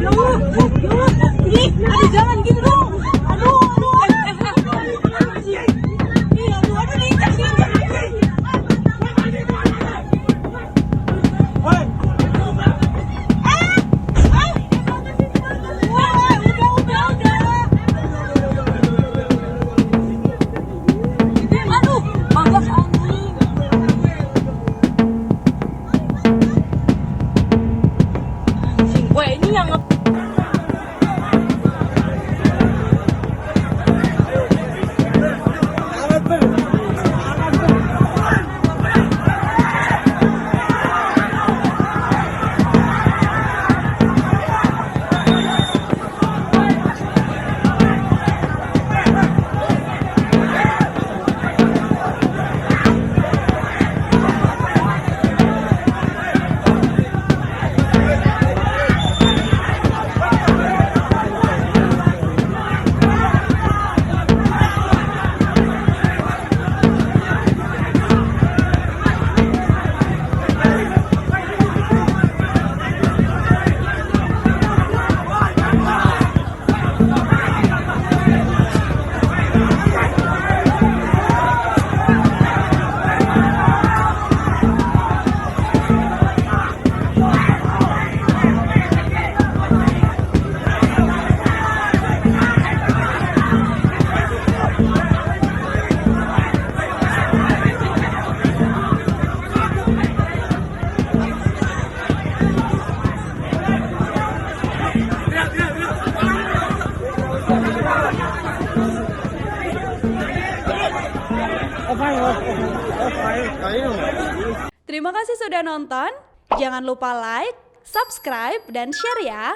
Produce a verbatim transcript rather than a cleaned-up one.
Ya Allah, ya Allah, ih, aduh, jangan gitu dong. Aduh, aduh, aduh. Ih, aduh, aduh, diinjak, diinjak. Weh, ini yang Terima kasih sudah nonton. Jangan lupa like, subscribe, dan share ya.